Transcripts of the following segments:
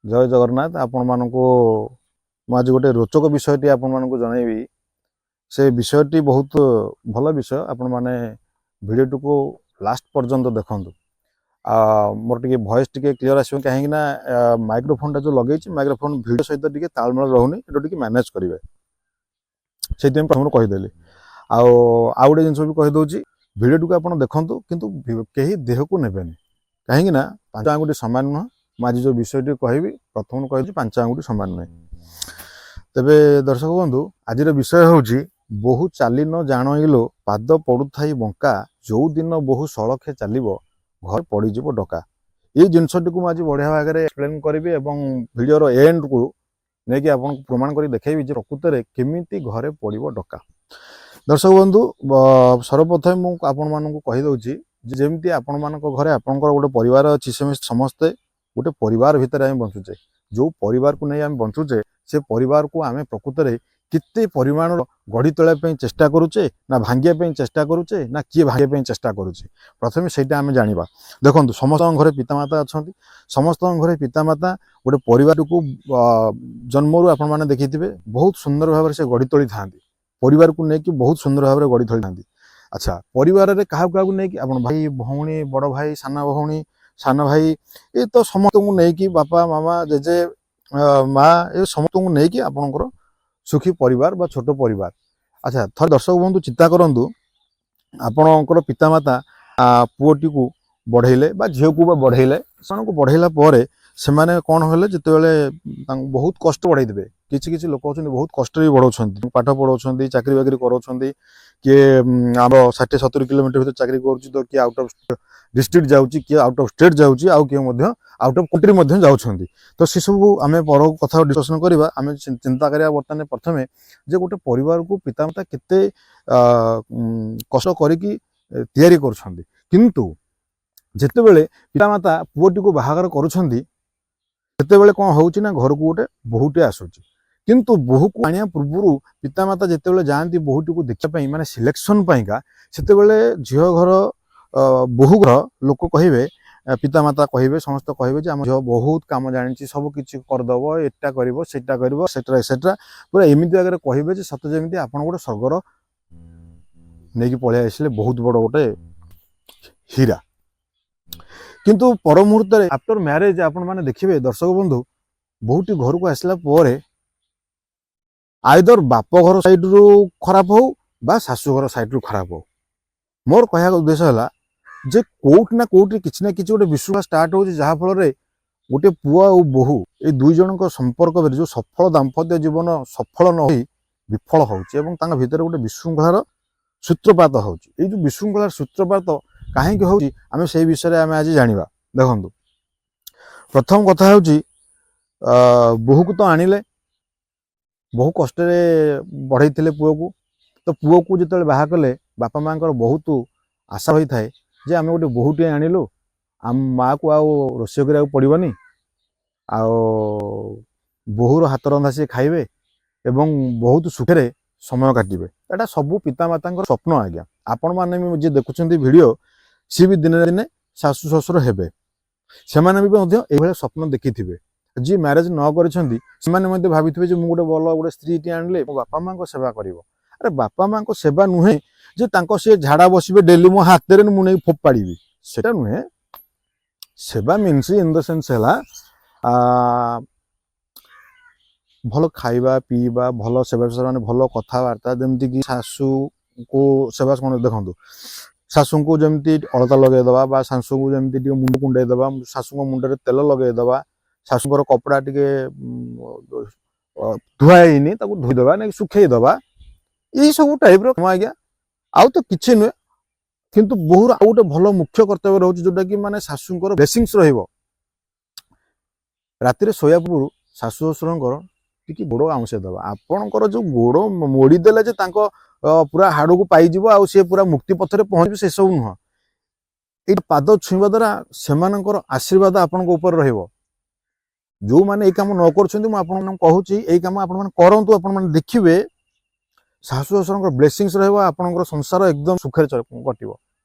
ଜୟ ଜଗନ୍ନାଥ। ଆପଣମାନଙ୍କୁ ମୁଁ ଆଜି ଗୋଟେ ରୋଚକ ବିଷୟଟି ଆପଣମାନଙ୍କୁ ଜଣାଇବି। ସେ ବିଷୟଟି ବହୁତ ଭଲ ବିଷୟ। ଆପଣମାନେ ଭିଡ଼ିଓଟିକୁ ଲାଷ୍ଟ ପର୍ଯ୍ୟନ୍ତ ଦେଖନ୍ତୁ। ମୋର ଟିକେ ଭଏସ୍ ଟିକେ କ୍ଲିଅର ଆସିବ, କାହିଁକି ନା ମାଇକ୍ରୋଫୋନଟା ଯେଉଁ ଲଗେଇଛି, ମାଇକ୍ରୋଫୋନ ଭିଡ଼ିଓ ସହିତ ଟିକେ ତାଳମେଳ ରହୁନି। ଏଇଟା ଟିକେ ମ୍ୟାନେଜ୍ କରିବେ, ସେଇଥିପାଇଁ ପ୍ରଥମରୁ କହିଦେଲି। ଆଉ ଆଉ ଗୋଟେ ଜିନିଷ ବି କହିଦେଉଛି, ଭିଡ଼ିଓଟିକୁ ଆପଣ ଦେଖନ୍ତୁ, କିନ୍ତୁ କେହି ଦେହକୁ ନେବେନି, କାହିଁକି ନା ପାଞ୍ଚ ଆଙ୍ଗୁଠି ସମାନ ନୁହଁ। ମୁଁ ଆଜି ଯେଉଁ ବିଷୟଟି କହିବି, ପ୍ରଥମରୁ କହିଛି, ପାଞ୍ଚ ଆଙ୍ଗୁଠି ସମାନ ନୁହେଁ। ତେବେ ଦର୍ଶକ ବନ୍ଧୁ, ଆଜିର ବିଷୟ ହେଉଛି, "ବୋହୁ ଚାଲି ନ ଜାଣଇଲୋ, ପାଦ ପଡୁଥାଇ ବଙ୍କା, ଯୋଉ ଦିନ ବୋହୁ ସଳଖେ ଚାଲିବ, ଘରେ ପଡ଼ିଯିବ ଡକା।" ଏଇ ଜିନିଷଟିକୁ ମୁଁ ଆଜି ବଢ଼ିଆ ଭାବରେ ଏକ୍ସପ୍ଲେନ୍ କରିବି ଏବଂ ଭିଡ଼ିଓର ଏଣ୍ଡକୁ ନେଇକି ଆପଣଙ୍କୁ ପ୍ରମାଣ କରି ଦେଖେଇବି ଯେ ପ୍ରକୃତରେ କେମିତି ଘରେ ପଡ଼ିବ ଡକା। ଦର୍ଶକ ବନ୍ଧୁ, ସର୍ବପ୍ରଥମେ ମୁଁ ଆପଣମାନଙ୍କୁ କହିଦେଉଛି ଯେ ଯେମିତି ଆପଣମାନଙ୍କ ଘରେ ଆପଣଙ୍କର ଗୋଟେ ପରିବାର ଅଛି, ସେମିତି ସମସ୍ତେ ଗୋଟେ ପରିବାର ଭିତରେ ଆମେ ବଞ୍ଚୁଛେ। ଯେଉଁ ପରିବାରକୁ ନେଇ ଆମେ ବଞ୍ଚୁଛେ, ସେ ପରିବାରକୁ ଆମେ ପ୍ରକୃତରେ କେତେ ପରିମାଣର ଗଢ଼ି ତୋଳିବା ପାଇଁ ଚେଷ୍ଟା କରୁଛେ, ନା ଭାଙ୍ଗିବା ପାଇଁ ଚେଷ୍ଟା କରୁଛେ, ନା କିଏ ଭାଙ୍ଗିବା ପାଇଁ ଚେଷ୍ଟା କରୁଛେ, ପ୍ରଥମେ ସେଇଟା ଆମେ ଜାଣିବା। ଦେଖନ୍ତୁ, ସମସ୍ତଙ୍କ ଘରେ ପିତାମାତା ଅଛନ୍ତି। ସମସ୍ତଙ୍କ ଘରେ ପିତାମାତା ଗୋଟେ ପରିବାରକୁ ଜନ୍ମରୁ ଆପଣମାନେ ଦେଖିଥିବେ, ବହୁତ ସୁନ୍ଦର ଭାବରେ ସେ ଗଢ଼ି ତୋଳିଥାନ୍ତି। ପରିବାରକୁ ନେଇକି ବହୁତ ସୁନ୍ଦର ଭାବରେ ଗଢ଼ି ତୋଳିଥାନ୍ତି। ଆଚ୍ଛା, ପରିବାରରେ କାହାକୁ କାହାକୁ ନେଇକି ଆପଣ ଭାଇ, ଭଉଣୀ, ବଡ଼ ଭାଇ, ସାନ ଭଉଣୀ, ସାନ ଭାଇ, ଏ ତ ସମସ୍ତଙ୍କୁ ନେଇକି, ବାପା, ମାମା, ଜେଜେ, ମା, ଏ ସମସ୍ତଙ୍କୁ ନେଇକି ଆପଣଙ୍କର ସୁଖୀ ପରିବାର ବା ଛୋଟ ପରିବାର। ଆଚ୍ଛା, ଥରେ ଦର୍ଶକ ବନ୍ଧୁ ଚିନ୍ତା କରନ୍ତୁ, ଆପଣଙ୍କର ପିତାମାତା ପୁଅଟିକୁ ବଢ଼େଇଲେ ବା ଝିଅକୁ ବା ବଢ଼େଇଲେ। ସେମାନଙ୍କୁ ବଢ଼େଇଲା ପରେ ସେମାନେ କ'ଣ ହେଲେ, ଯେତେବେଳେ ତାଙ୍କୁ ବହୁତ କଷ୍ଟ ବଢ଼େଇଥିବେ। କିଛି କିଛି ଲୋକ ଅଛନ୍ତି, ବହୁତ କଷ୍ଟରେ ବି ବଢ଼ଉଛନ୍ତି, ପାଠ ପଢ଼ଉଛନ୍ତି, ଚାକିରି ବାକିରି କରାଉଛନ୍ତି। କିଏ ଆମର 60-70 କିଲୋମିଟର ଭିତରେ ଚାକିରି କରୁଛି ତ କିଏ ଆଉଟ୍ ଅଫ୍ ଡିଷ୍ଟ୍ରିକ୍ଟ ଯାଉଛି, କିଏ ଆଉଟ୍ ଅଫ୍ ଷ୍ଟେଟ୍ ଯାଉଛି, ଆଉ କିଏ ମଧ୍ୟ ଆଉଟ୍ ଅଫ୍ କଣ୍ଟ୍ରି ମଧ୍ୟ ଯାଉଛନ୍ତି। ତ ସେସବୁ ଆମେ ପର କଥା ଡିସ୍କସନ୍ କରିବା। ଆମେ ଚିନ୍ତା କରିବା ବର୍ତ୍ତମାନ ପ୍ରଥମେ ଯେ ଗୋଟେ ପରିବାରକୁ ପିତାମାତା କେତେ କଷ୍ଟ କରିକି ତିଆରି କରୁଛନ୍ତି। କିନ୍ତୁ ଯେତେବେଳେ ପିତାମାତା ପୁଅଟିକୁ ବାହାଘର କରୁଛନ୍ତି, ସେତେବେଳେ କ'ଣ ହେଉଛି ନା ଘରକୁ ଗୋଟେ ବୋହୂଟେ ଆସୁଛି। କିନ୍ତୁ ବୋହୂକୁ ଆଣିବା ପୂର୍ବରୁ ପିତାମାତା ଯେତେବେଳେ ଯାଆନ୍ତି ବୋହୂଟିକୁ ଦେଖିବା ପାଇଁ, ମାନେ ସିଲେକ୍ସନ୍ ପାଇଁକା, ସେତେବେଳେ ଝିଅ ଘର, ବୋହୂ ଘର ଲୋକ କହିବେ, ପିତାମାତା କହିବେ, ସମସ୍ତେ କହିବେ ଯେ ଆମ ଝିଅ ବହୁତ କାମ ଜାଣିଛି, ସବୁ କିଛି କରିଦେବ, ଏଟା କରିବ, ସେଟା କରିବ, ସେଟା ଏସେଟ୍ରା। ପୁରା ଏମିତି ଆଗରେ କହିବେ ଯେ ସତେ ଯେମିତି ଆପଣ ଗୋଟେ ସ୍ୱର୍ଗର ନେଇକି ପଳେଇ ଆସିଲେ ବହୁତ ବଡ଼ ଗୋଟେ ହୀରା। କିନ୍ତୁ ପର ମୁହୂର୍ତ୍ତରେ ଆଫ୍ଟର ମ୍ୟାରେଜ ଆପଣମାନେ ଦେଖିବେ ଦର୍ଶକ ବନ୍ଧୁ, ବୋହୂଟି ଘରକୁ ଆସିଲା ପରେ ଆଇଦର ବାପ ଘର ସାଇଡରୁ ଖରାପ ହଉ ବା ଶାଶୁଘର ସାଇଡରୁ ଖରାପ ହଉ, ମୋର କହିବା ଉଦ୍ଦେଶ୍ୟ ହେଲା ଯେ କୋଉଠି ନା କୋଉଠି କିଛି ନା କିଛି ଗୋଟେ ବିଶୃଙ୍ଖଳା ଷ୍ଟାର୍ଟ ହଉଛି, ଯାହାଫଳରେ ଗୋଟେ ପୁଅ ଆଉ ବୋହୂ ଏଇ ଦୁଇ ଜଣଙ୍କ ସମ୍ପର୍କ ଭିତରେ ଯୋଉ ସଫଳ ଦାମ୍ପତ୍ୟ ଜୀବନ ସଫଳ ନ ହୋଇ ବିଫଳ ହଉଛି ଏବଂ ତାଙ୍କ ଭିତରେ ଗୋଟେ ବିଶୃଙ୍ଖଳାର ସୂତ୍ରପାତ ହଉଛି। ଏଇ ଯୋଉ ବିଶୃଙ୍ଖଳାର ସୂତ୍ରପାତ କାହିଁକି ହଉଛି, ଆମେ ସେଇ ବିଷୟରେ ଆମେ ଆଜି ଜାଣିବା। ଦେଖନ୍ତୁ, ପ୍ରଥମ କଥା ହେଉଛି, ବୋହୂକୁ ତ ଆଣିଲେ, ବହୁ କଷ୍ଟରେ ବଢ଼େଇଥିଲେ ପୁଅକୁ। ତ ପୁଅକୁ ଯେତେବେଳେ ବାହା କଲେ, ବାପା ମାଆଙ୍କର ବହୁତ ଆଶା ହୋଇଥାଏ ଯେ ଆମେ ଗୋଟେ ବୋହୂଟିଏ ଆଣିଲୁ, ଆମ ମାଆକୁ ଆଉ ରୋଷେଇ କରିବାକୁ ପଡ଼ିବନି, ଆଉ ବୋହୂର ହାତ ରନ୍ଧା ସିଏ ଖାଇବେ ଏବଂ ବହୁତ ସୁଖରେ ସମୟ କାଟିବେ। ଏଇଟା ସବୁ ପିତାମାତାଙ୍କର ସ୍ୱପ୍ନ ଆଜ୍ଞା। ଆପଣମାନେ ବି ଯିଏ ଦେଖୁଛନ୍ତି ଭିଡ଼ିଓ, ସିଏ ବି ଦିନେ ଦିନେ ଶାଶୁ ଶ୍ୱଶୁର ହେବେ, ସେମାନେ ବି ମଧ୍ୟ ଏଇଭଳିଆ ସ୍ୱପ୍ନ ଦେଖିଥିବେ। ଯିଏ ମ୍ୟାରେଜ ନ କରିଛନ୍ତି, ସେମାନେ ମଧ୍ୟ ଭାବିଥିବେ ଯେ ମୁଁ ଗୋଟେ ଭଲ ଗୋଟେ ସ୍ତ୍ରୀଟି ଆଣିଲେ ମୋ ବାପା ମାଆଙ୍କ ସେବା କରିବ। ଆରେ, ବାପା ମାଆଙ୍କ ସେବା ନୁହେଁ ଯେ ତାଙ୍କ ସିଏ ଝାଡ଼ା ବସିବେ ଡେଲି ମୋ ହାତରେ, ମୁଁ ନେଇ ଫୋପାଡ଼ିବି, ସେଟା ନୁହେଁ। ସେବା ମିନ୍ସ ଇନ୍ the sense ହେଲା ଭଲ ଖାଇବା ପିଇବା, ଭଲ ସେବା, ମାନେ ଭଲ କଥାବାର୍ତ୍ତା। ଯେମିତିକି ଶାଶୁକୁ ସେବା କ'ଣ, ଦେଖନ୍ତୁ, ଶାଶୁଙ୍କୁ ଯେମିତି ଅଳତା ଲଗେଇଦେବା ବା ଶାଶୁଙ୍କୁ ଯେମିତି ଟିକେ ମୁଣ୍ଡ କୁଣ୍ଡେଇ ଦେବା, ଶାଶୁଙ୍କ ମୁଣ୍ଡରେ ତେଲ ଲଗେଇଦେବା, ଶାଶୁଙ୍କର କପଡ଼ା ଟିକେ ଧୁଆ ହେଇନି, ତାକୁ ଧୋଇଦେବା, ନାଇଁ ଶୁଖେଇ ଦେବା, ଏଇ ସବୁ ଟାଇପ୍ର କାମ ଆଜ୍ଞା, ଆଉ ତ କିଛି ନୁହେଁ। କିନ୍ତୁ ବୋହୂର ଆଉ ଗୋଟେ ଭଲ ମୁଖ୍ୟ କର୍ତ୍ତବ୍ୟ ରହୁଛି, ଯୋଉଟା କି ମାନେ ଶାଶୁଙ୍କର ବ୍ଲେସିଂସ୍ ରହିବ। ରାତିରେ ଶୋଇବା ପୂର୍ବରୁ ଶାଶୁ ଶ୍ୱଶୁରଙ୍କର ଟିକେ ଗୋଡ଼ ଆଉଁସେଇ ଦେବା। ଆପଣଙ୍କର ଯୋଉ ଗୋଡ଼ ମୋଡ଼ି ଦେଲେ ଯେ ତାଙ୍କ ପୁରା ହାଡ଼କୁ ପାଇଯିବ ଆଉ ସିଏ ପୁରା ମୁକ୍ତି ପଥରେ ପହଞ୍ଚିବେ, ସେସବୁ ନୁହଁ। ଏଇ ପାଦ ଛୁଇଁବା ଦ୍ୱାରା ସେମାନଙ୍କର ଆଶୀର୍ବାଦ ଆପଣଙ୍କ ଉପରେ ରହିବ। ଯୋଉମାନେ ଏଇ କାମ ନ କରୁଛନ୍ତି, ମୁଁ ଆପଣମାନଙ୍କୁ କହୁଛି, ଏଇ କାମ ଆପଣମାନେ କରନ୍ତୁ। ଆପଣମାନେ ଦେଖିବେ, ଶାଶୁ ଶ୍ୱଶୁରଙ୍କର ବ୍ଲେସିଂସ୍ ରହିବ, ଆପଣଙ୍କର ସଂସାର ଏକଦମ ସୁଖରେ କଟିବ।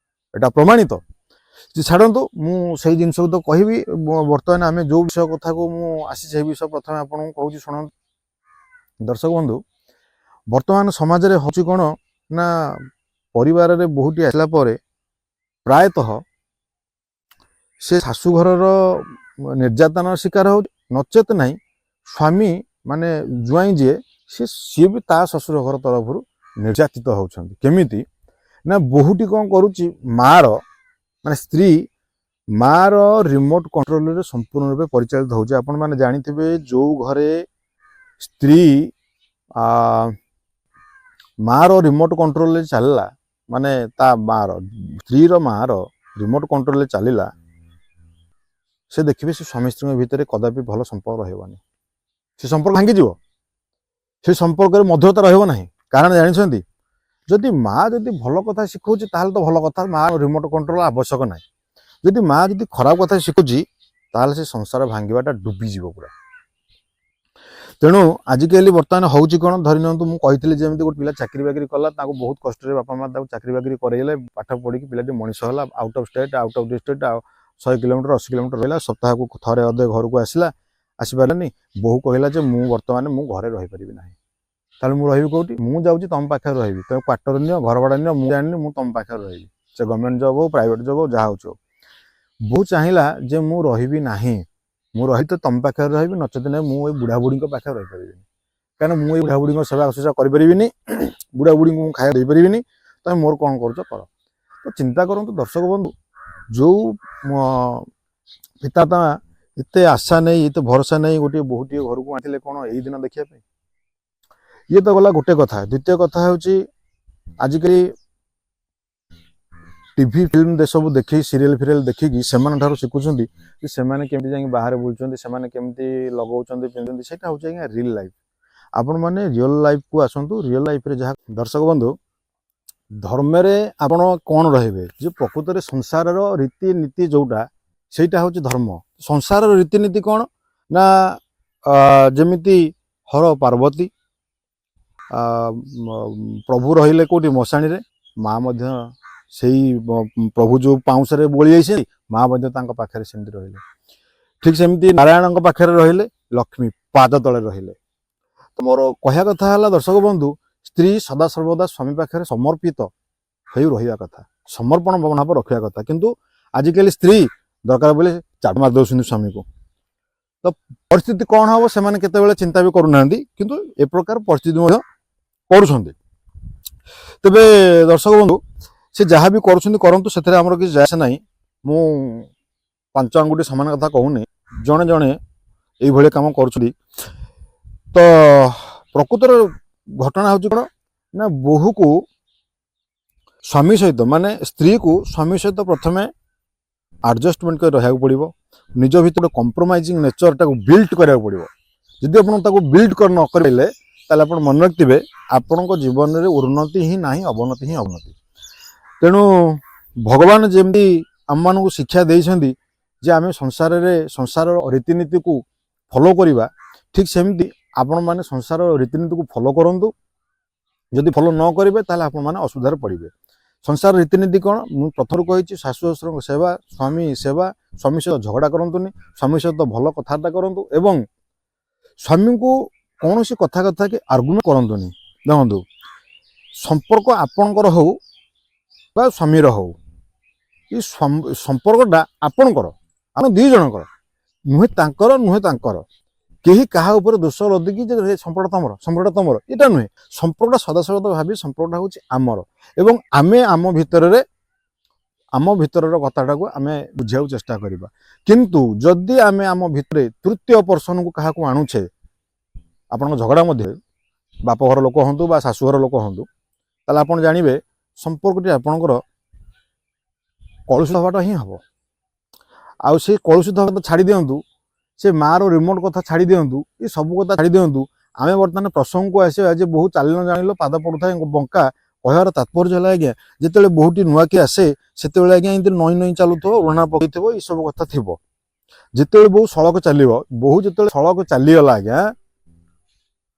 ଏଇଟା ପ୍ରମାଣିତ। ଯେ ଛାଡ଼ନ୍ତୁ, ମୁଁ ସେଇ ଜିନିଷକୁ ତ କହିବି। ବର୍ତ୍ତମାନ ଆମେ ଯେଉଁ ବିଷୟ କଥାକୁ ମୁଁ ଆସିଛି, ସେଇ ବିଷୟ ପ୍ରଥମେ ଆପଣଙ୍କୁ କହୁଛି, ଶୁଣନ୍ତୁ। ଦର୍ଶକ ବନ୍ଧୁ, ବର୍ତ୍ତମାନ ସମାଜରେ ହେଉଛି କ'ଣ ନା, ପରିବାରରେ ବୋହୂଟି ଆସିଲା ପରେ ପ୍ରାୟତଃ ସେ ଶାଶୁଘରର ନିର୍ଯାତନାର ଶିକାର ହେଉଛି, ନଚେତ ନାହିଁ ସ୍ୱାମୀ ମାନେ ଜ୍ୱାଇଁ ଯିଏ, ସିଏ ବି ତା ଶ୍ୱଶୁର ଘର ତରଫରୁ ନିର୍ଯାତିତ ହେଉଛନ୍ତି। କେମିତି ନା, ବୋହୂଟି କ'ଣ କରୁଛି, ମାର ମାନେ ସ୍ତ୍ରୀ ମାର ରିମୋଟ କଣ୍ଟ୍ରୋଲରେ ସମ୍ପୂର୍ଣ୍ଣ ରୂପେ ପରିଚାଳିତ ହେଉଛି। ଆପଣମାନେ ଜାଣିଥିବେ, ଯେଉଁ ଘରେ ସ୍ତ୍ରୀ ମାର ରିମୋଟ କଣ୍ଟ୍ରୋଲରେ ଚାଲିଲା, ମାନେ ତା ମାର, ସ୍ତ୍ରୀର ମାର ରିମୋଟ କଣ୍ଟ୍ରୋଲରେ ଚାଲିଲା, ସେ ଦେଖିବେ ସେ ସ୍ୱାମୀ ସ୍ତ୍ରୀଙ୍କ ଭିତରେ କଦାପି ଭଲ ସମ୍ପର୍କ ରହିବନି। ସେ ସମ୍ପର୍କ ଭାଙ୍ଗିଯିବ, ସେ ସମ୍ପର୍କରେ ମଧୁରତା ରହିବ ନାହିଁ। କାରଣ ଜାଣିଛନ୍ତି, ଯଦି ମା ଯଦି ଭଲ କଥା ଶିଖଉଛି, ତାହେଲେ ତ ଭଲ କଥା, ମା ରିମୋଟ କଣ୍ଟ୍ରୋଲ ଆବଶ୍ୟକ ନାହିଁ। ଯଦି ମା ଯଦି ଖରାପ କଥା ଶିଖୁଛି, ତାହେଲେ ସେ ସଂସାର ଭାଙ୍ଗିବାଟା ଡୁବିଯିବ ପୁରା। ତେଣୁ ଆଜିକାଲି ବର୍ତ୍ତମାନ ହେଉଛି କ'ଣ, ଧରି ନିଅନ୍ତୁ ମୁଁ କହିଥିଲି ଯେମିତି ଗୋଟେ ପିଲା ଚାକିରି ବାକିରି କଲା, ତାକୁ ବହୁତ କଷ୍ଟରେ ବାପା ମା ତାକୁ ଚାକିରି ବାକିରି କରେଇଲେ। ପାଠ ପଢ଼ିକି ପିଲାଟି ମଣିଷ ହେଲା, out of state, out of district, ଆଉ 100 କିଲୋମିଟର, 80 କିଲୋମିଟର ରହିଲା। ସପ୍ତାହକୁ ଥରେ ଅଧେ ଘରକୁ ଆସିଲା, ଆସିପାରିଲାନି। ବୋହୂ କହିଲା ଯେ ମୁଁ ବର୍ତ୍ତମାନ ମୁଁ ଘରେ ରହିପାରିବି ନାହିଁ। ତାହେଲେ ମୁଁ ରହିବି କୋଉଠି? ମୁଁ ଯାଉଛି ତମ ପାଖରେ ରହିବି। ତମେ କ୍ୱାର୍ଟର ନିଅ, ଘର ଭଡ଼ା ନିଅ, ମୁଁ ଜାଣିନି, ମୁଁ ତମ ପାଖରେ ରହିବି। ସେ ଗଭର୍ଣ୍ଣମେଣ୍ଟ ଜବ୍ ହଉ, ପ୍ରାଇଭେଟ୍ ଜବ୍ ହଉ, ଯାହା ହେଉଛି ହଉ। ବୋହୂ ଚାହିଁଲା ଯେ ମୁଁ ରହିବି ନାହିଁ, ମୁଁ ରହି ତ ତମ ପାଖରେ ରହିବି, ନଚେତ ନାହିଁ ମୁଁ ଏଇ ବୁଢ଼ା ବୁଢ଼ୀଙ୍କ ପାଖରେ ରହିପାରିବିନି। କାରଣ ମୁଁ ଏଇ ବୁଢ଼ା ବୁଢ଼ୀଙ୍କ ସେବା ଶୁଶ୍ରୂଷା କରିପାରିବିନି, ବୁଢ଼ା ବୁଢ଼ୀଙ୍କୁ ମୁଁ ଖାଇବା ଦେଇପାରିବିନି। ତମେ ମୋର କ'ଣ କରୁଛ କର। ତ ଚିନ୍ତା କରନ୍ତୁ ଦର୍ଶକ ବନ୍ଧୁ, ଯେଉଁ ପିତାମାତା ଏତେ ଆଶା ନେଇ, ଏତେ ଭରସା ନେଇ ଗୋଟିଏ ବୋହୂଟିଏ ଘରକୁ ଆଣିଥିଲେ, କ'ଣ ଏଇ ଦିନ ଦେଖିବା ପାଇଁ? ଇଏ ତ ଗଲା ଗୋଟେ କଥା। ଦ୍ୱିତୀୟ କଥା ହେଉଛି, ଆଜିକାଲି ଟିଭି, ଫିଲ୍ମ ଏସବୁ ଦେଖି, ସିରିଏଲ ଫିରିଏଲ ଦେଖିକି ସେମାନଙ୍କ ଠାରୁ ଶିଖୁଛନ୍ତି ଯେ ସେମାନେ କେମିତି ଯାଇକି ବାହାରେ ବୁଲୁଛନ୍ତି, ସେମାନେ କେମିତି ଲଗାଉଛନ୍ତି, ପିନ୍ଧୁଛନ୍ତି। ସେଇଟା ହେଉଛି ଆଜ୍ଞା ରିଲ୍ ଲାଇଫ୍। ଆପଣମାନେ ରିଅଲ ଲାଇଫକୁ ଆସନ୍ତୁ, ରିଅଲ ଲାଇଫରେ ଯାହା। ଦର୍ଶକ ବନ୍ଧୁ, ଧର୍ମରେ ଆପଣ କ'ଣ ରହିବେ ଯେ ପ୍ରକୃତରେ ସଂସାରର ରୀତିନୀତି ଯୋଉଟା, ସେଇଟା ହେଉଛି ଧର୍ମ। ସଂସାରର ରୀତିନୀତି କ'ଣ ନା, ଯେମିତି ହର ପାର୍ବତୀ, ପ୍ରଭୁ ରହିଲେ କୋଉଠି? ମଶାଣିରେ। ମା ମଧ୍ୟ ସେଇ ପ୍ରଭୁ ଯୋଉ ପାଉଁଶରେ ବୋଳି ଯାଇଛନ୍ତି, ମା ମଧ୍ୟ ତାଙ୍କ ପାଖରେ ସେମିତି ରହିଲେ। ଠିକ ସେମିତି ନାରାୟଣଙ୍କ ପାଖରେ ରହିଲେ, ଲକ୍ଷ୍ମୀ ପାଦ ତଳେ ରହିଲେ। ତ ମୋର କହିବା କଥା ହେଲା ଦର୍ଶକ ବନ୍ଧୁ, ସ୍ତ୍ରୀ ସଦାସର୍ବଦା ସ୍ୱାମୀ ପାଖରେ ସମର୍ପିତ ହେଇ ରହିବା କଥା, ସମର୍ପଣ ମନୋଭାବ ରଖିବା କଥା। କିନ୍ତୁ ଆଜିକାଲି ସ୍ତ୍ରୀ ଦରକାର ବୋଲି ଚାଟ ମାରି ଦେଉଛନ୍ତି ସ୍ୱାମୀକୁ। ତ ପରିସ୍ଥିତି କ'ଣ ହବ, ସେମାନେ କେତେବେଳେ ଚିନ୍ତା ବି କରୁନାହାନ୍ତି। କିନ୍ତୁ ଏ ପ୍ରକାର ପରିସ୍ଥିତି ମଧ୍ୟ କରୁଛନ୍ତି। ତେବେ ଦର୍ଶକ ବନ୍ଧୁ, ସେ ଯାହା ବି କରୁଛନ୍ତି କରନ୍ତୁ, ସେଥିରେ ଆମର କିଛି ଯାଏ ଆସେ ନାହିଁ। ମୁଁ ପାଞ୍ଚ ଆଙ୍ଗୁଠି ସମାନ କଥା କହୁନି, ଜଣେ ଜଣେ ଏଇଭଳି କାମ କରୁଛନ୍ତି। ତ ପ୍ରକୃତରେ ଘଟଣା ହେଉଛି କ'ଣ ନା, ବୋହୂକୁ ସ୍ୱାମୀ ସହିତ, ମାନେ ସ୍ତ୍ରୀକୁ ସ୍ୱାମୀ ସହିତ ପ୍ରଥମେ ଆଡ଼ଜଷ୍ଟମେଣ୍ଟ କରି ରହିବାକୁ ପଡ଼ିବ। ନିଜ ଭିତରେ କମ୍ପ୍ରୋମାଇଜିଂ ନେଚରଟାକୁ ବିଲ୍ଡ କରିବାକୁ ପଡ଼ିବ। ଯଦି ଆପଣ ତାକୁ ବିଲ୍ଡ କରି ନ କରିପାରିଲେ, ତାହେଲେ ଆପଣ ମନେ ରଖିଥିବେ, ଆପଣଙ୍କ ଜୀବନରେ ଉନ୍ନତି ହିଁ ନାହିଁ, ଅବନତି ହିଁ ଅବନତି। ତେଣୁ ଭଗବାନ ଯେମିତି ଆମମାନଙ୍କୁ ଶିକ୍ଷା ଦେଇଛନ୍ତି ଯେ ଆମେ ସଂସାରରେ ସଂସାରର ରୀତିନୀତିକୁ ଫଲୋ କରିବା, ଠିକ୍ ସେମିତି ଆପଣମାନେ ସଂସାରର ରୀତିନୀତିକୁ ଫଲୋ କରନ୍ତୁ। ଯଦି ଫଲୋ ନ କରିବେ, ତାହେଲେ ଆପଣମାନେ ଅସୁବିଧାରେ ପଡ଼ିବେ। ସଂସାର ରୀତିନୀତି କ'ଣ? ମୁଁ ପ୍ରଥମରୁ କହିଛି, ଶାଶୁ ଶ୍ୱଶୁରଙ୍କ ସେବା, ସ୍ୱାମୀ ସେବା। ସ୍ୱାମୀ ସହିତ ଝଗଡ଼ା କରନ୍ତୁନି, ସ୍ୱାମୀ ସହିତ ଭଲ କଥାବାର୍ତ୍ତା କରନ୍ତୁ ଏବଂ ସ୍ୱାମୀଙ୍କୁ କୌଣସି କଥା କଥା କି ଆର୍ଗୁମେଣ୍ଟ କରନ୍ତୁନି। ଦେଖନ୍ତୁ, ସମ୍ପର୍କ ଆପଣଙ୍କର ହଉ ବା ସ୍ୱାମୀର ହଉ, ଏ ସମ୍ପର୍କଟା ଆପଣଙ୍କର, ଆପଣ ଦୁଇ ଜଣଙ୍କର ନୁହେଁ, ତାଙ୍କର ନୁହେଁ। ତାଙ୍କର କେହି କାହା ଉପରେ ଦୋଷ ଲଦିକି ଯେ ଏ ସମ୍ପର୍କଟା ତମର, ସମ୍ପର୍କଟା ତମର, ଏଇଟା ନୁହେଁ। ସମ୍ପର୍କଟା ସଦାସର୍ବଦା ଭାବି ସମ୍ପର୍କଟା ହେଉଛି ଆମର ଏବଂ ଆମେ ଆମ ଭିତରରେ, ଆମ ଭିତରର କଥାଟାକୁ ଆମେ ବୁଝିବାକୁ ଚେଷ୍ଟା କରିବା। କିନ୍ତୁ ଯଦି ଆମେ ଆମ ଭିତରେ ତୃତୀୟ ପର୍ସନକୁ କାହାକୁ ଆଣୁଛେ, ଆପଣଙ୍କ ଝଗଡ଼ା ମଧ୍ୟରେ ବାପ ଘର ଲୋକ ହୁଅନ୍ତୁ ବା ଶାଶୁଘର ଲୋକ ହୁଅନ୍ତୁ, ତାହେଲେ ଆପଣ ଜାଣିବେ ସମ୍ପର୍କଟି ଆପଣଙ୍କର କଳୁଷିତ ହେବାଟା ହିଁ ହେବ। ଆଉ ସେ କଳୁଷିତ ହେବା ତ ଛାଡ଼ି ଦିଅନ୍ତୁ, ସେ ମାଆର ରିମୋଟ କଥା ଛାଡ଼ି ଦିଅନ୍ତୁ, ଏ ସବୁ କଥା ଛାଡ଼ି ଦିଅନ୍ତୁ। ଆମେ ବର୍ତ୍ତମାନ ପ୍ରସଙ୍ଗକୁ ଆସିବା ଯେ ବୋହୂ ଚାଲି ନ ଜାଣିଲ ପାଦ ପଡୁଥାଏ ବଙ୍କା। କହିବାର ତାତ୍ପର୍ଯ୍ୟ ହେଲା ଆଜ୍ଞା, ଯେତେବେଳେ ବୋହୂଟି ନୂଆକି ଆସେ, ସେତେବେଳେ ଆଜ୍ଞା ଏମିତି ନଇଁ ନଇଁ ଚାଲୁଥିବ, ଓଢ଼ଣା ପକେଇଥିବ, ଏସବୁ କଥା ଥିବ। ଯେତେବେଳେ ବୋହୂ ସଳକ ଚାଲିବ, ବୋହୂ ଯେତେବେଳେ ସଳକ ଚାଲିଗଲା ଆଜ୍ଞା,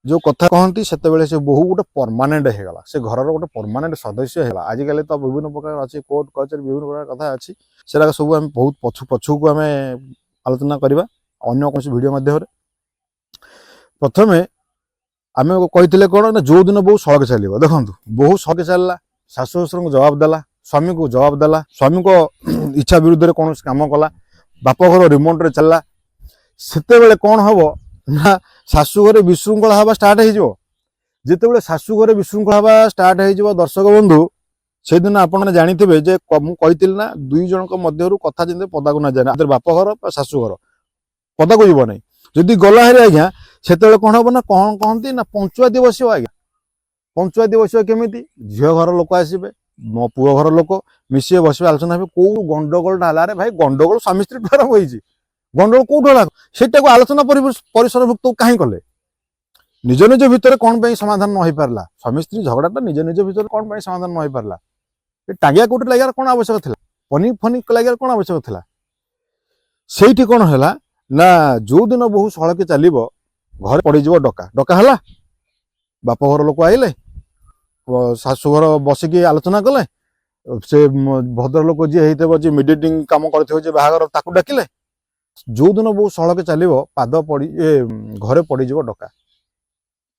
ଯେଉଁ କଥା କହନ୍ତି, ସେତେବେଳେ ସେ ବୋହୂ ଗୋଟେ ପରମାନେଣ୍ଟ ହେଇଗଲା, ସେ ଘରର ଗୋଟେ ପରମାନେଣ୍ଟ ସଦସ୍ୟ ହେଲା। ଆଜିକାଲି ତ ବିଭିନ୍ନ ପ୍ରକାର ଅଛି, କୋର୍ଟ କଚେରୀ, ବିଭିନ୍ନ ପ୍ରକାର କଥା ଅଛି। ସେଗୁଡ଼ାକ ସବୁ ଆମେ ବହୁତ ପଛକୁ ଆମେ ଆଲୋଚନା କରିବା ଅନ୍ୟ କୌଣସି ଭିଡ଼ିଓ ମାଧ୍ୟମରେ। ପ୍ରଥମେ ଆମେ କହିଥିଲେ କ'ଣ ନା, ଯୋଉ ଦିନ ବୋହୂ ସଳଖ ଚାଲିବ। ଦେଖନ୍ତୁ, ବୋହୂ ସଳଖ ଚାଲିଲା, ଶାଶୁ ଶ୍ୱଶୁରଙ୍କୁ ଜବାବ ଦେଲା, ସ୍ୱାମୀକୁ ଜବାବ ଦେଲା, ସ୍ୱାମୀଙ୍କ ଇଚ୍ଛା ବିରୁଦ୍ଧରେ କୌଣସି କାମ କଲା, ବାପ ଘର ରିମୋଟରେ ଚାଲିଲା, ସେତେବେଳେ କ'ଣ ହବ ନା ଶାଶୁ ଘରେ ବିଶୃଙ୍ଖଳା ହେବା ଷ୍ଟାର୍ଟ ହେଇଯିବ। ଯେତେବେଳେ ଶାଶୁ ଘରେ ବିଶୃଙ୍ଖଳା ହେବା ଷ୍ଟାର୍ଟ ହେଇଯିବ, ଦର୍ଶକ ବନ୍ଧୁ, ସେଦିନ ଆପଣମାନେ ଜାଣିଥିବେ ଯେ ମୁଁ କହିଥିଲି ନା, ଦୁଇ ଜଣଙ୍କ ମଧ୍ୟରୁ କଥା ଯେମିତି ପଦାକୁ ନ ଯାଏ, ବାପ ଘର ବା ଶାଶୁ ଘର ପଦାକୁ ଯିବ ନାହିଁ। ଯଦି ଗଲା ହେରି ଆଜ୍ଞା, ସେତେବେଳେ କ'ଣ ହବ ନା, କ'ଣ କହନ୍ତି ନା, ପଞ୍ଚୁଆତି ବସିବ ଆଜ୍ଞା। ପଞ୍ଚୁଆତି ବସିବ କେମିତି? ଝିଅ ଘର ଲୋକ ଆସିବେ, ମୋ ପୁଅ ଘର ଲୋକ ମିଶିବେ, ବସିବେ, ଆଲୋଚନା ହେବେ, କୋଉ ଗଣ୍ଡଗୋଳଟା ହେଲା। ଆରେ ଭାଇ, ଗଣ୍ଡଗୋଳ ସ୍ୱାମୀ ସ୍ତ୍ରୀ ଆରମ୍ଭ ହେଇଛି, ଗଣ୍ଡଗୋଳ କୋଉଠୁ ହେଲା ସେଇଟାକୁ ଆଲୋଚନା ପରିସରଭୁକ୍ତ କାହିଁ କଲେ? ନିଜ ନିଜ ଭିତରେ କ'ଣ ପାଇଁ ସମାଧାନ ନ ହେଇପାରିଲା? ସ୍ୱାମୀ ସ୍ତ୍ରୀ ଝଗଡ଼ାଟା ନିଜ ନିଜ ଭିତରେ କ'ଣ ପାଇଁ ସମାଧାନ ନ ହେଇପାରିଲା? ଏ ଟାଙ୍ଗିଆ କୋଉଠି ଲାଗିବାର କ'ଣ ଆବଶ୍ୟକ ଥିଲା? ପନି ଫନି ଲାଗିବାର କ'ଣ ଆବଶ୍ୟକ ଥିଲା? ସେଇଠି କ'ଣ ହେଲା ନା, ଯୋଉଦିନ ବୋହୂ ସଳଖି ଚାଲିବ, ଘରେ ପଡ଼ିଯିବ ଡକା। ଡକା ହେଲା, ବାପ ଘର ଲୋକ ଆଇଲେ, ଶାଶୁଘର ବସିକି ଆଲୋଚନା କଲେ। ସେ ଭଦ୍ରଲୋକ ଯିଏ ହେଇଥିବ, ଯିଏ ମିଡିଏଟିଂ କାମ କରିଥିବ, ଯିଏ ବାହାଘର, ତାକୁ ଡାକିଲେ। ଯୋଉଦିନ ବୋହୂ ସଳଖି ଚାଲିବ, ପାଦ ପଡି ଏ ଘରେ ପଡ଼ିଯିବ ଡକା।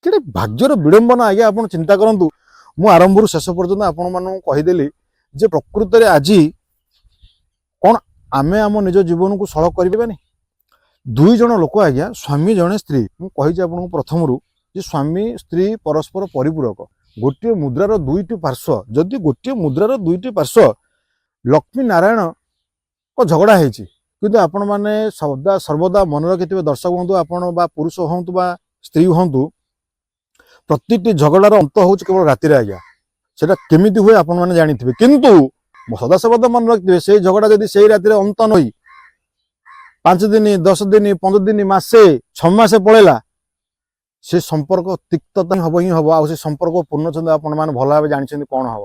କେତେ ଭାଗ୍ୟର ବିଡ଼ମ୍ବନା ଆଜ୍ଞା, ଆପଣ ଚିନ୍ତା କରନ୍ତୁ। ମୁଁ ଆରମ୍ଭରୁ ଶେଷ ପର୍ଯ୍ୟନ୍ତ ଆପଣମାନଙ୍କୁ କହିଦେଲି ଯେ ପ୍ରକୃତରେ ଆଜି କ'ଣ ଆମେ ଆମ ନିଜ ଜୀବନକୁ ସଳଖ କରିପାରିବାନି? ଦୁଇ ଜଣ ଲୋକ ଆଜ୍ଞା, ସ୍ୱାମୀ ଜଣେ, ସ୍ତ୍ରୀ। ମୁଁ କହିଛି ଆପଣଙ୍କୁ ପ୍ରଥମରୁ ଯେ ସ୍ୱାମୀ ସ୍ତ୍ରୀ ପରସ୍ପର ପରିପୂରକ, ଗୋଟିଏ ମୁଦ୍ରାର ଦୁଇଟି ପାର୍ଶ୍ୱ। ଯଦି ଗୋଟିଏ ମୁଦ୍ରାର ଦୁଇଟି ପାର୍ଶ୍ୱ, ଲକ୍ଷ୍ମୀ ନାରାୟଣଙ୍କ ଝଗଡ଼ା ହେଇଛି, କିନ୍ତୁ ଆପଣମାନେ ସଦା ସର୍ବଦା ମନେ ରଖିଥିବେ ଦର୍ଶକ ବନ୍ଧୁ, ଆପଣ ବା ପୁରୁଷ ହୁଅନ୍ତୁ ବା ସ୍ତ୍ରୀ ହୁଅନ୍ତୁ, ପ୍ରତିଟି ଝଗଡ଼ାର ଅନ୍ତ ହେଉଛି କେବଳ ରାତିରେ ଆଜ୍ଞା। ସେଟା କେମିତି ହୁଏ ଆପଣମାନେ ଜାଣିଥିବେ। କିନ୍ତୁ ସଦା ସର୍ବଦା ମନେ ରଖିଥିବେ, ସେଇ ଝଗଡ଼ା ଯଦି ସେଇ ରାତିରେ ଅନ୍ତ ନ ହୋଇ 5 ଦିନ, 10 ଦିନ, 15 ଦିନ, ମାସେ, 6 ମାସେ ପଳେଇଲା, ସେ ସମ୍ପର୍କ ତିକ୍ତତା ହିଁ ହବ ହିଁ ହବ। ଆଉ ସେ ସମ୍ପର୍କ ପୂର୍ଣ୍ଣଛେଦ ଆପଣମାନେ ଭଲ ଭାବେ ଜାଣିଛନ୍ତି କ'ଣ ହବ।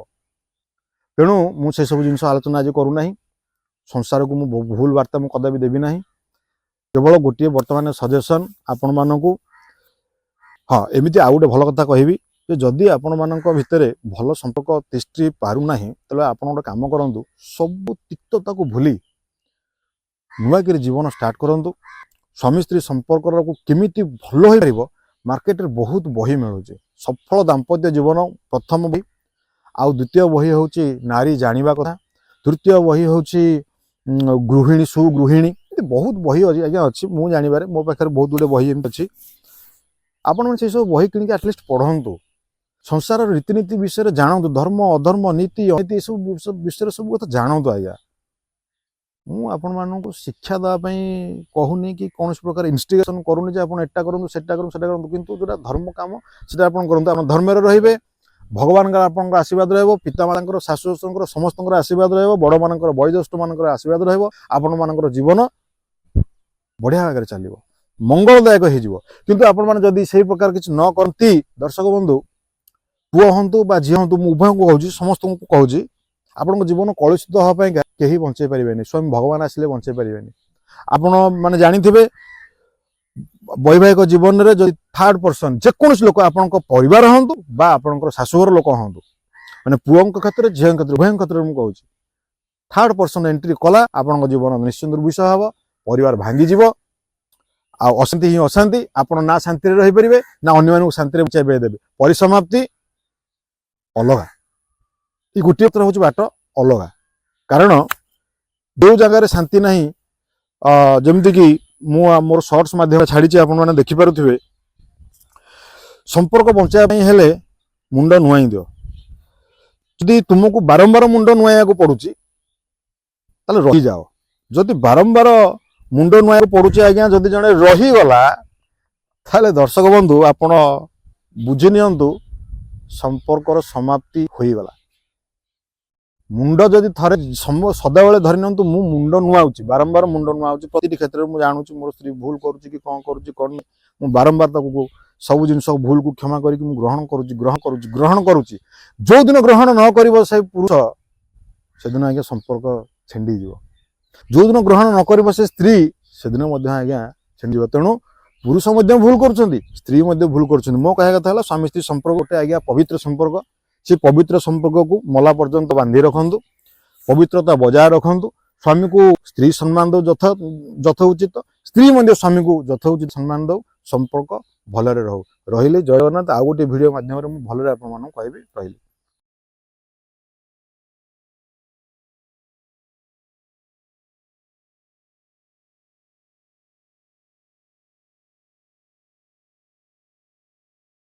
ତେଣୁ ମୁଁ ସେସବୁ ଜିନିଷ ଆଲୋଚନା ଆଜି କରୁନାହିଁ। ସଂସାରକୁ ମୁଁ ଭୁଲ ବାର୍ତ୍ତା ମୁଁ କଦାପି ଦେବି ନାହିଁ। କେବଳ ଗୋଟିଏ ବର୍ତ୍ତମାନ ସଜେସନ୍ ଆପଣମାନଙ୍କୁ। ହଁ, ଏମିତି ଆଉ ଗୋଟେ ଭଲ କଥା କହିବି ଯେ ଯଦି ଆପଣମାନଙ୍କ ଭିତରେ ଭଲ ସମ୍ପର୍କ ତିଷ୍ଠି ପାରୁନାହିଁ, ତାହେଲେ ଆପଣ ଗୋଟେ କାମ କରନ୍ତୁ, ସବୁ ତିକ୍ତତାକୁ ଭୁଲି ନୂଆକିରି ଜୀବନ ଷ୍ଟାର୍ଟ କରନ୍ତୁ। ସ୍ୱାମୀ ସ୍ତ୍ରୀ ସମ୍ପର୍କକୁ କେମିତି ଭଲ ହୋଇପାରିବ, ମାର୍କେଟରେ ବହୁତ ବହି ମିଳୁଛି। ସଫଳ ଦାମ୍ପତ୍ୟ ଜୀବନ ପ୍ରଥମ ବହି, ଆଉ ଦ୍ୱିତୀୟ ବହି ହେଉଛି ନାରୀ ଜାଣିବା କଥା, ତୃତୀୟ ବହି ହେଉଛି ଗୃହିଣୀ ସୁଗୃହିଣୀ। ଏମିତି ବହୁତ ବହି ଅଛି ଆଜ୍ଞା, ଅଛି। ମୁଁ ଜାଣିବାରେ ମୋ ପାଖରେ ବହୁତ ଗୁଡ଼ିଏ ବହି ଏମିତି ଅଛି। ଆପଣମାନେ ସେଇ ସବୁ ବହି କିଣିକି ଆଟଲିଷ୍ଟ ପଢ଼ନ୍ତୁ, ସଂସାରର ରୀତିନୀତି ବିଷୟରେ ଜାଣନ୍ତୁ, ଧର୍ମ ଅଧର୍ମ, ନୀତି ଅନୀତି, ଏସବୁ ବିଷୟରେ ସବୁ କଥା ଜାଣନ୍ତୁ ଆଜ୍ଞା। ମୁଁ ଆପଣମାନଙ୍କୁ ଶିକ୍ଷା ଦେବା ପାଇଁ କହୁନି କି କୌଣସି ପ୍ରକାର ଇନଷ୍ଟିଗେସନ କରୁନି ଯେ ଆପଣ ଏଟା କରନ୍ତୁ, ସେଟା କରନ୍ତୁ, ସେଟା କରନ୍ତୁ। କିନ୍ତୁ ଯୋଉଟା ଧର୍ମ କାମ, ସେଟା ଆପଣ କରନ୍ତୁ। ଆପଣ ଧର୍ମରେ ରହିବେ, ଭଗବାନଙ୍କର ଆପଣଙ୍କ ଆଶୀର୍ବାଦ ରହିବ, ପିତାମାତାଙ୍କର, ଶାଶୁ ଶ୍ୱଶୁରଙ୍କର, ସମସ୍ତଙ୍କର ଆଶୀର୍ବାଦ ରହିବ, ବଡ଼ମାନଙ୍କର, ବୟୋଜ୍ୟେଷ୍ଠମାନଙ୍କର ଆଶୀର୍ବାଦ ରହିବ। ଆପଣମାନଙ୍କର ଜୀବନ ବଢ଼ିଆ ଭାବରେ ଚାଲିବ, ମଙ୍ଗଳଦାୟକ ହେଇଯିବ। କିନ୍ତୁ ଆପଣମାନେ ଯଦି ସେଇ ପ୍ରକାର କିଛି ନ କରନ୍ତି, ଦର୍ଶକ ବନ୍ଧୁ, ପୁଅ ହୁଅନ୍ତୁ ବା ଝିଅ ହୁଅନ୍ତୁ, ମୁଁ ଉଭୟଙ୍କୁ କହୁଛି, ସମସ୍ତଙ୍କୁ କହୁଛି, ଆପଣଙ୍କ ଜୀବନ କଳୁଷିତ ହେବା ପାଇଁକା କେହି ବଞ୍ଚେଇ ପାରିବେନି। ସ୍ୱୟଂ ଭଗବାନ ଆସିଲେ ବଞ୍ଚେଇ ପାରିବେନି। ଆପଣ ମାନେ ଜାଣିଥିବେ, ବୈବାହିକ ଜୀବନରେ ଯଦି ଥାର୍ଡ ପର୍ସନ, ଯେକୌଣସି ଲୋକ, ଆପଣଙ୍କ ପରିବାର ହୁଅନ୍ତୁ ବା ଆପଣଙ୍କର ଶାଶୁଘର ଲୋକ ହୁଅନ୍ତୁ, ମାନେ ପୁଅଙ୍କ କ୍ଷେତ୍ରରେ, ଝିଅଙ୍କ କ୍ଷେତ୍ରରେ, ଉଭୟଙ୍କ କ୍ଷେତ୍ରରେ ମୁଁ କହୁଛି, ଥାର୍ଡ ପର୍ସନ ଏଣ୍ଟ୍ରି କଲା, ଆପଣଙ୍କ ଜୀବନ ନିଶ୍ଚିନ୍ତ ଦୁର୍ବିଷହ ହେବ, ପରିବାର ଭାଙ୍ଗିଯିବ ଆଉ ଅଶାନ୍ତି ହିଁ ଅଶାନ୍ତି। ଆପଣ ନା ଶାନ୍ତିରେ ରହିପାରିବେ, ନା ଅନ୍ୟମାନଙ୍କୁ ଶାନ୍ତିରେ ବଞ୍ଚାଇ ଦେବେ। ପରିସମାପ୍ତି ଅଲଗା। ଏଇ ଗୋଟିଏ ମାତ୍ର ହେଉଛି ବାଟ ଅଲଗା। କାରଣ ଯୋଉ ଜାଗାରେ ଶାନ୍ତି ନାହିଁ, ଯେମିତିକି ମୁଁ ମୋର ସର୍ଟସ ମାଧ୍ୟମରେ ଛାଡ଼ିଛି, ଆପଣମାନେ ଦେଖିପାରୁଥିବେ, ସମ୍ପର୍କ ବଞ୍ଚାଇବା ପାଇଁ ହେଲେ ମୁଣ୍ଡ ନୁଆଇଁ ଦିଅ। ଯଦି ତୁମକୁ ବାରମ୍ବାର ମୁଣ୍ଡ ନୁଆଇବାକୁ ପଡୁଛି, ତାହେଲେ ରହିଯାଅ। ଯଦି ବାରମ୍ବାର ମୁଣ୍ଡ ନୁଆଇବାକୁ ପଡୁଛି ଆଜ୍ଞା, ଯଦି ଜଣେ ରହିଗଲା, ତାହେଲେ ଦର୍ଶକ ବନ୍ଧୁ, ଆପଣ ବୁଝି ନିଅନ୍ତୁ ସମ୍ପର୍କର ସମାପ୍ତି ହୋଇଗଲା। ମୁଣ୍ଡ ଯଦି ଥରେ ସଦାବେଳେ ଧରି ନିଅନ୍ତୁ, ମୁଁ ମୁଣ୍ଡ ନୁଆଉଛି, ବାରମ୍ବାର ମୁଣ୍ଡ ନୁଆଉଛି ପ୍ରତିଟି କ୍ଷେତ୍ରରେ, ମୁଁ ଜାଣୁଛି ମୋର ସ୍ତ୍ରୀ ଭୁଲ କରୁଛି କି କ'ଣ କରୁଛି କ'ଣ ନାହିଁ, ମୁଁ ବାରମ୍ବାର ତାକୁ ସବୁ ଜିନିଷ ଭୁଲକୁ କ୍ଷମା କରିକି ମୁଁ ଗ୍ରହଣ କରୁଛି, ଗ୍ରହଣ କରୁଛି, ଗ୍ରହଣ କରୁଛି। ଯୋଉଦିନ ଗ୍ରହଣ ନ କରିବ ସେ ପୁରୁଷ, ସେଦିନ ଆଜ୍ଞା ସମ୍ପର୍କ ଛିଣ୍ଡିଯିବ। ଯୋଉଦିନ ଗ୍ରହଣ ନ କରିବ ସେ ସ୍ତ୍ରୀ, ସେଦିନ ମଧ୍ୟ ଆଜ୍ଞା ଛିଣ୍ଡିଯିବ। ତେଣୁ ପୁରୁଷ ମଧ୍ୟ ଭୁଲ କରୁଛନ୍ତି, ସ୍ତ୍ରୀ ମଧ୍ୟ ଭୁଲ କରୁଛନ୍ତି। ମୋ କହିବା କଥା ହେଲା, ସ୍ୱାମୀ ସ୍ତ୍ରୀ ସମ୍ପର୍କ ଗୋଟେ ଆଜ୍ଞା ପବିତ୍ର ସମ୍ପର୍କ। ସେ ପବିତ୍ର ସମ୍ପର୍କକୁ ମଲା ପର୍ଯ୍ୟନ୍ତ ବାନ୍ଧି ରଖନ୍ତୁ, ପବିତ୍ରତା ବଜାୟ ରଖନ୍ତୁ। ସ୍ୱାମୀକୁ ସ୍ତ୍ରୀ ସମ୍ମାନ ଦଉ ଯଥା ଯଥ ଉଚିତ, ସ୍ତ୍ରୀ ମଧ୍ୟ ସ୍ୱାମୀକୁ ଯଥ ଉଚିତ ସମ୍ମାନ ଦଉ, ସମ୍ପର୍କ ଭଲରେ ରହୁ। ରହିଲି, ଜୟ ଜଗନ୍ନାଥ। ଆଉ ଗୋଟେ ଭିଡ଼ିଓ ମାଧ୍ୟମରେ ମୁଁ ଭଲରେ ଆପଣମାନଙ୍କୁ କହିବି। ରହିଲି।